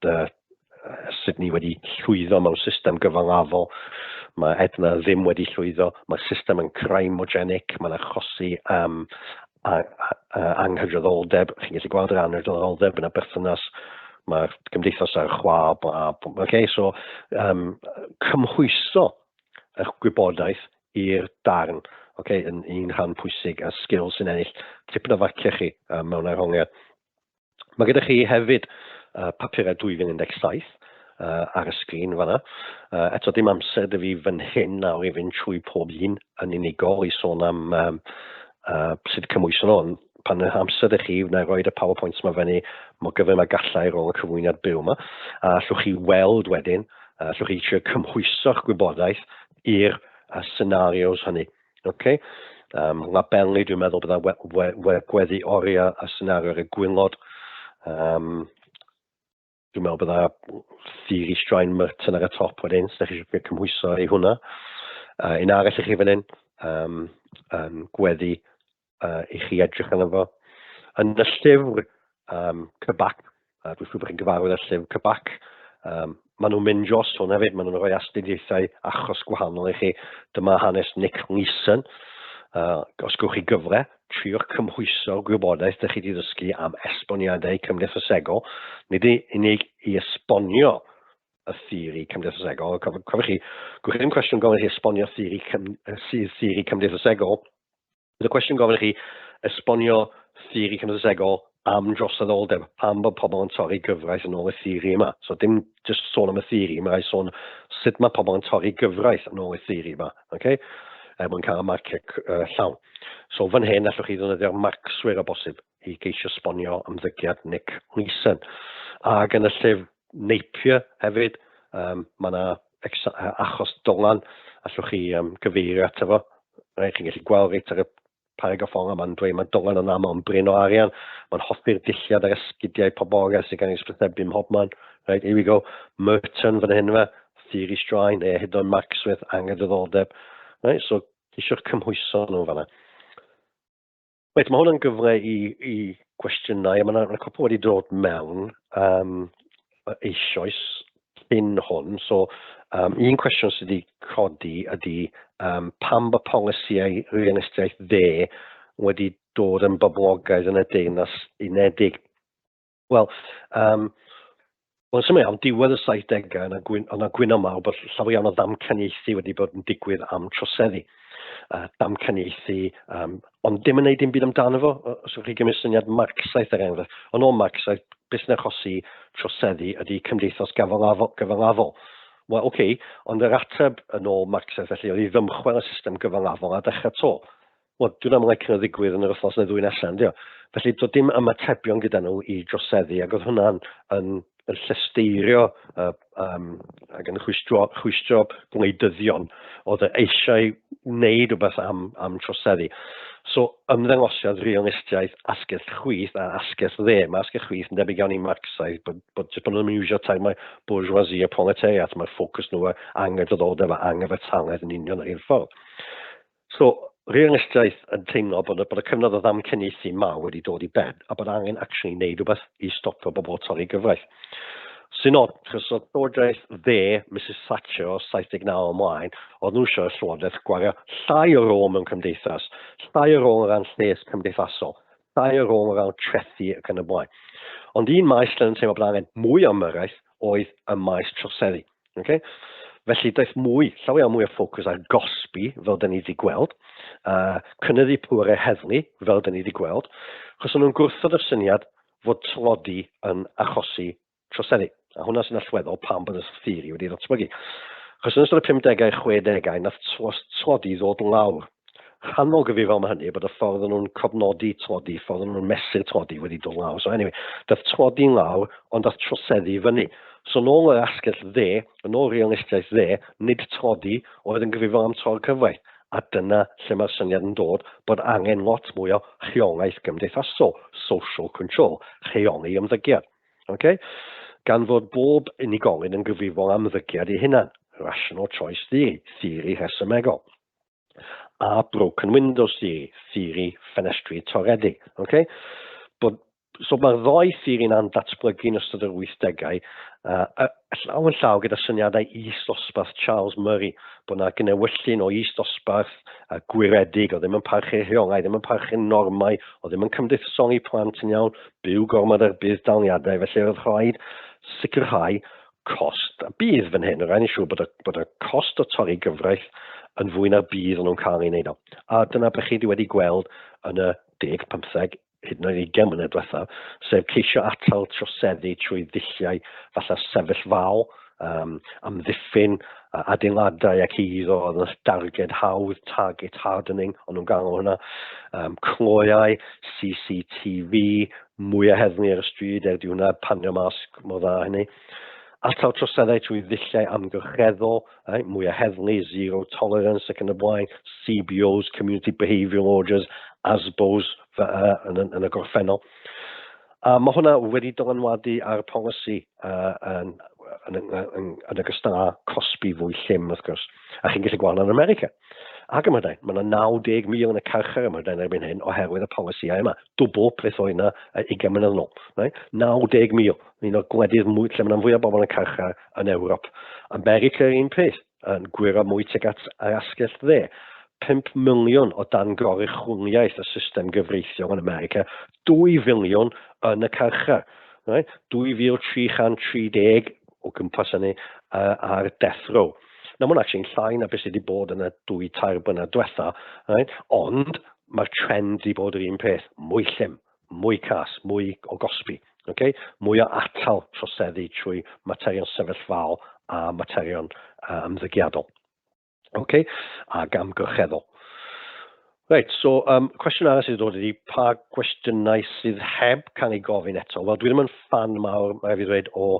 Sydney wedi llwyddo mewn system gyfalafol. Mae Edna ddim wedi llwyddo. Mae'r system yn crimogenic, mae'n achosi anghydraddoldeb. Chi'n gallu gweld yr anghydraddoldeb yn y berthynas. Mae'r gymdeithas ar chwâl, bla, bla. Okay, so, cymhwyso eich gwybodaeth i'r darn, okay, yn un rhan pwysig a sgil sy'n ennill tipyn o farciau chi mewn arholiad. Mae gyda chi hefyd papurau 2017 ar y sgrin fanna. Eto dim amser dy fi fan hyn nawr i fynd trwy pob un yn unigol i sôn am sut cymhwyso nhw, ond pan y amser ydych chi, wna i roed y PowerPoints yma fyny mor gyflym a gallai ar ôl y cyflwyniad byw yma, a allwch chi weld wedyn, allwch chi trio cymhwyso'ch gwybodaeth i'r scenarios hynny. Okay? Labelu, dwi'n meddwl bydda gweddu oriau a scenario ar y gwylod. Dwi'n meddwl bydda theory straen Merton ar y top wedyn, os ydych chi eisiau cymhwyso i hwnna. Un arall i chi fan hyn, gweddu i chi edrych arno fo. Yn y llyfr Cybac, dwi'n siŵr bod chi'n gyfarwydd â'r llyfr Cybac, maen nhw'n mynd dros hwn hefyd, maen nhw'n rhoi astudiaethau achos gwahanol i chi. Dyma hanes Nick Leeson. Os gewch chi gyfle, triwch cymhwyso'r gwybodaeth ydych chi wedi ddysgu am esboniadau cymdeithasegol, nid unig i esbonio y theori cymdeithasegol. Cofiwch chi, gwch chi ddim cwestiwn gofyn i chi esbonio theori, theori cymdeithasegol. Bydd y cwestiwn gofyn i chi esbonio theori cymdeithasegol am droseddoldeb, pam bod pobl yn torri gyfraith yn ôl y theori yma. So dim just sôn am y theori, mae rhaid sôn sut mae pobl yn torri gyfraith yn ôl y theori yma, okay? Er mwyn cael y marciau llawn. So fan hyn, allwch chi ddefnyddio'r marcswyr o bosib i geisio sbonio ymddygiad Nick Leeson. Ac yn y llyfr Napier hefyd, mae yna achos Dolan, allwch chi gyfeirio ato fo. Right, chi'n gallu gweld reit ar y Paragraff ola ma'n dweud mae dolen yn aml yn brin o arian, mae'n hoffi'r dillad a'r esgidiau poblogaidd sy'n cael ei hysbysebu ym mhobman. Right, here we go. Merton fan hyn fe, theori straen, neu hyd yn oed Marxwyth, anghyfrifoldeb. Right, so ceisiwch cymhwyso nhw fanna. Reit, mae hwn yn gyfle i, i gwestiynau, a mae yna ma cwpl wedi dod mewn eisoes cyn hwn. So, un cwestiwn sydd wedi codi ydy pam bod polisïau realistiaeth dde wedi dod yn boblogaidd yn y Deyrnas Unedig? Wel, wel, syml iawn, diwedd y 70au, yna gwyn, yna gwyno mawr bod llawer iawn o ddamcaniaethu wedi bod yn digwydd am troseddu. Damcaniaethu, ond dim yn neud dim byd amdano fo, os yw'ch chi gymryd syniad Marxaeth er enghraifft. Ond o'n Marxaeth, beth sy'n achosi troseddu ydy cymdeithas gyfalafol. gyfalafol. Wel, oce, okay, ond yr ateb yn ôl Marxaeth felly oedd i ddymchwel y system gyfalafol a dechrau to. Wel, dwi'n aml licio ddigwydd yn yr wythnos neu ddwy nesaf, yndio? Felly, doedd dim ymatebion gyda nhw i droseddu, ac oedd hwnna'n yn, yn llesteirio ac yn chwistro, chwistro gwleidyddion oedd eisiau wneud rhywbeth am, am troseddu. So, ymddangosiad realistiaeth asgell chwith a asgell dde. Mae asgell chwith yn debyg iawn i Marxaidd, bod, bod, jyst bod nhw'n iwsio termau bourgeoisie a proletariat, mae'r ffocws nhw ar anghyfrifoldeb a anghyfartaledd yn union yr un ffordd. So, realistiaeth yn teimlo bod y, bod y cyfnod o ddamcaniaethu mawr wedi dod i ben a bod angen actually wneud rhywbeth i stopio bobl torri gyfraith. Sy'n od, chos oedd llywodraeth dde, Mrs Thatcher o 79 ymlaen, oedd nhw eisiau llywodraeth gwario llai o rôl mewn cymdeithas, llai o rôl o ran lles cymdeithasol, llai o rôl o ran trethu ac yn y blaen. Ond un maes lle yn teimlo bod angen mwy o ymyrraeth oedd y maes troseddu. Okay? Felly daeth mwy, llawer iawn mwy o ffocws ar gosbi, fel dyn ni wedi gweld, cynyddu pwerau heddlu, fel dyn ni wedi gweld, chos o'n nhw'n gwrthod y syniad fod tlodi yn achosi troseddu. A hwnna sy'n allweddol pam bod y theori wedi ddatblygu. Chos yn ystod y 50au, 60au, nath tlodi ddod lawr. Rhannol gyfrifol am hynny bod y ffordd o'n nhw'n cofnodi tlodi, ffordd o'n nhw'n mesur tlodi wedi dod lawr. So anyway, dath tlodi lawr, ond dath troseddu fyny. So yn ôl yr asgell dde, yn ôl realistiaeth dde, nid tlodi oedd yn gyfrifol am tor cyfraith. A dyna lle mae'r syniad yn dod bod angen lot mwy o rheolaeth gymdeithasol, social control, rheoli ymddygiad. Okay? Gan fod bob unigolyn yn gyfrifol am ymddygiad ei hunan, rational choice theory, theori rhesymegol a broken windows theory, theori ffenestri toredig. Okay? Bod, so mae'r ddoi theori yna'n datblygu yn ystod yr 80au, llaw yn llaw gyda syniadau is-ddosbarth Charles Murray, bod yna gnewyllyn o is-ddosbarth gwiredig, o ddim yn parchu rheolau, ddim yn parchu normau, o ddim yn cymdeithasoli plant yn iawn, byw gormod ar budd-daliadau, felly oedd rhaid sicrhau cost a budd fan hyn. Rhaid yn siŵr bod y, bod y cost o torri gyfraith yn fwy na'r budd o'n nhw'n cael ei wneud o. A dyna beth chi wedi gweld yn y 10, 15, hyd yn oed 20 mlynedd diwethaf, sef ceisio atal troseddu trwy ddulliau falle sefyllfaol, amddiffyn adeiladau ac eiddo oedd yn darged hawdd, target hardening, o'n nhw'n galw hwnna, cloiau, CCTV, mwy o heddlu ar y stryd, er di hwnna panio mas mor dda hynny. Atal troseddau trwy ddulliau amgylcheddol, right? Mwy o heddlu, zero tolerance ac yn y blaen, CBOs, Community Behavioural Orders, ASBOs yn, yn, yn y gorffennol. A mae hwnna wedi dylanwadu ar polisi yn, yn, yn, yn ogystal â cosbi fwy llym, wrth gwrs. A chi'n gallu gweld yn America. Ac ym Mhrydain, mae yna 90,000 yn y carchar ym Mhrydain erbyn hyn oherwydd y polisïau yma. Dwbl beth oedd yna 20 mlynedd yn ôl. Right? 90,000, un o'r gwledydd mwy, lle mae yna fwy o bobl yn y carchar yn Ewrop. America yr un peth, yn gwyro mwy tuag at yr asgell dde. 5 miliwn o dan goruchwyliaeth y system gyfreithiol yn America, 2 filiwn yn y carchar. Right? 2,330 o gwmpas hynny ar death row. Nawr, mae hwnna actually'n llai na beth sydd wedi bod yn y 2-3 blynedd diwetha, right? Ond mae'r trend wedi bod yr un peth, mwy llym, mwy cas, mwy o gosbi, okay? Mwy o atal troseddu trwy materion sefyllfaol a materion ymddygiadol. Okay? Ac amgylcheddol. Reit, so cwestiwn arall sydd wedi dod ydy, pa gwestiynau sydd heb cael eu gofyn eto? Wel, dwi ddim yn ffan mawr, mae fi ddweud, o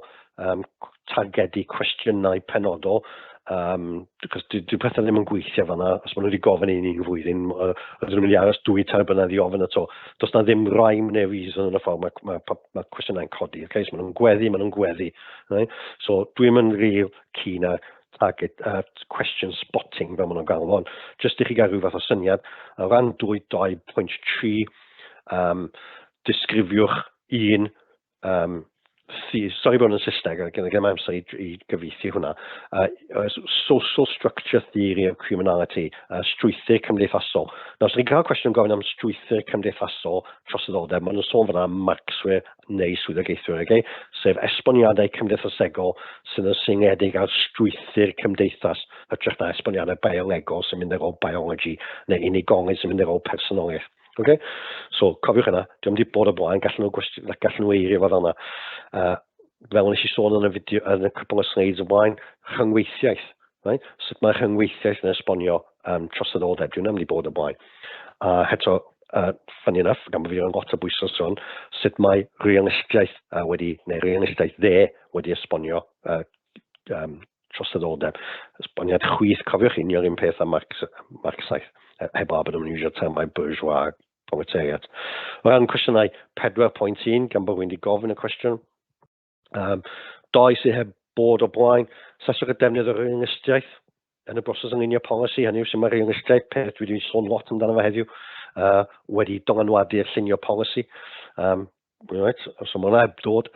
targedu cwestiynau penodol. Cos dyw pethau ddim yn gweithio fan'na. Os maen nhw wedi gofyn i ni un flwyddyn, ydyn nhw'n mynd i aros 2, 3 blynedd i ofyn eto? Does na ddim rhyme neu reason yn y ffordd mae cwestiynau'n codi. Okay? So maen nhw'n gweddu, maen nhw'n gweddu. Right? So dwi'n mynd real keen ar target question spotting fel maen nhw'n galw, ond jyst i chi gael rhyw fath o syniad, o ran 2.2.3, disgrifiwch un sorry bod yn Saesneg, gyda gen amser i gyfieithu hwnna. Social structure theory of criminality, strwythur cymdeithasol. Nawr, os ni'n cael cwestiwn gofyn am strwythur cymdeithasol troseddoldeb, maen nhw'n sôn fan'na am Marxwyr neu swyddogaethwyr, okay? Sef esboniadau cymdeithasegol sydd yn seiliedig ar strwythur cymdeithas, hytrach na esboniadau biolegol sy'n mynd ar ôl biology, neu unigolyn sy'n mynd ar ôl personoliaeth. Okay? So, cofiwch yna, diolch wedi bod o blaen, gallen nhw eirio fo fel yna. Fel nes i sôn yn y fideo, yn y cwpl o slides o blaen, rhyngweithiaeth. Right? Sut mae rhyngweithiaeth yn esbonio troseddoldeb, dwi'n mynd i bod o blaen. A eto, funny enough, gan bod fi yn lot o bwysau sôn, sut mae realistiaeth wedi, neu realistiaeth dde wedi esbonio troseddoldeb. Esboniad chwith, cofiwch, union un peth am Marxaeth, heblaw bod nhw'n iwsio termau bourgeois, proletariat. O ran cwestiynau 4.1, gan bod rwy'n wedi gofyn y cwestiwn, doi sydd heb bod o blaen, sesiwch y defnydd o realistiaeth yn y broses ynglyn polisi, hynny yw sy'n mae realistiaeth, peth dwi wedi sôn lot amdano fe heddiw, wedi dylanwadu'r llunio polisi. Right, so mae hwnna heb dod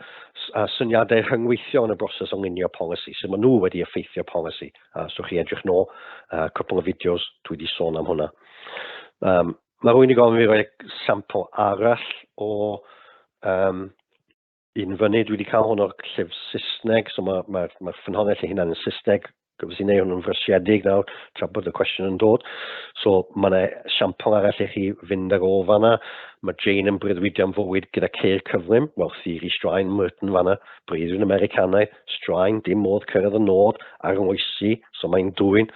syniadau rhyngweithio yn y broses o lunio polisi, so maen nhw wedi effeithio polisi. So chi edrych nôl, cwpl o fideos dwi wedi sôn am hwnna. Mae rhywun wedi gofyn fi roi sampl arall o un fyny. Dwi wedi cael hwn o'r llyfr Saesneg, so mae'r ma ffynhonnell ei hunan yn Saesneg. Gyfres i wneud hwn yn frysiedig nawr, tra bod y cwestiwn yn dod. So mae yna siampl arall i chi fynd ar ôl fanna. Mae Jane yn breuddwydio am fywyd gyda ceir cyflym. Wel, theori straen Merton fanna. Breuddwyd Americanaidd, straen, dim modd cyrraedd y nod, arloesi, so mae'n dwyn.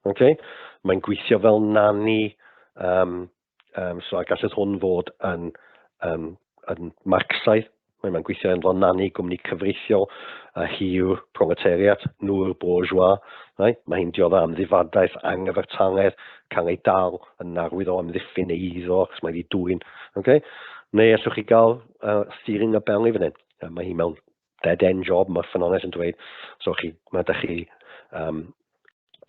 Okay? Mae'n gweithio fel nanny, so a gallai hwn fod yn Marxaidd. Mae'n gweithio yn fel nanny gwmni cyfreithiol, a hi yw'r proletariat, nhw yw'r bourgeois. Right? Mae hi'n dioddef amddifadaeth, anghyfartaledd, cael ei dal yn arwydd o amddiffyn ei eiddo, achos mae wedi dwyn. Okay? Neu allwch chi gael theori Ngabelli fan hyn. Mae hi mewn dead-end job, mae'r ffynhonnell yn dweud. So chi, mae ydych chi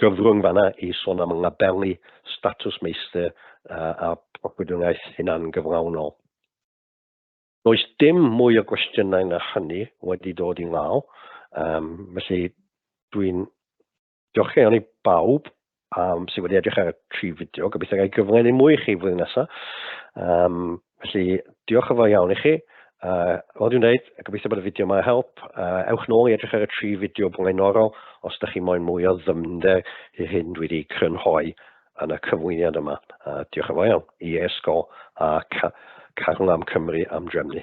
gyfrwng fanna i sôn am Ngabelli, statws meistr a proffwydoliaeth hunan gyflawnol. Does dim mwy o gwestiynau na hynny wedi dod i law, felly dwi'n diolch iawn i bawb sydd wedi edrych ar y tri fideo. Gobeithio gael gyfle i mwy i chi flwyddyn nesaf. Felly diolch yn fawr iawn i chi. Fel dwi'n dweud, gobeithio bod y fideo yma help. Ewch nôl i edrych ar y tri fideo blaenorol os ydych chi moyn mwy o ddyfnder i'r hyn dwi wedi crynhoi yn y cyflwyniad yma. Diolch yn fawr iawn i e-sgol a Carlam Cymru am drefnu.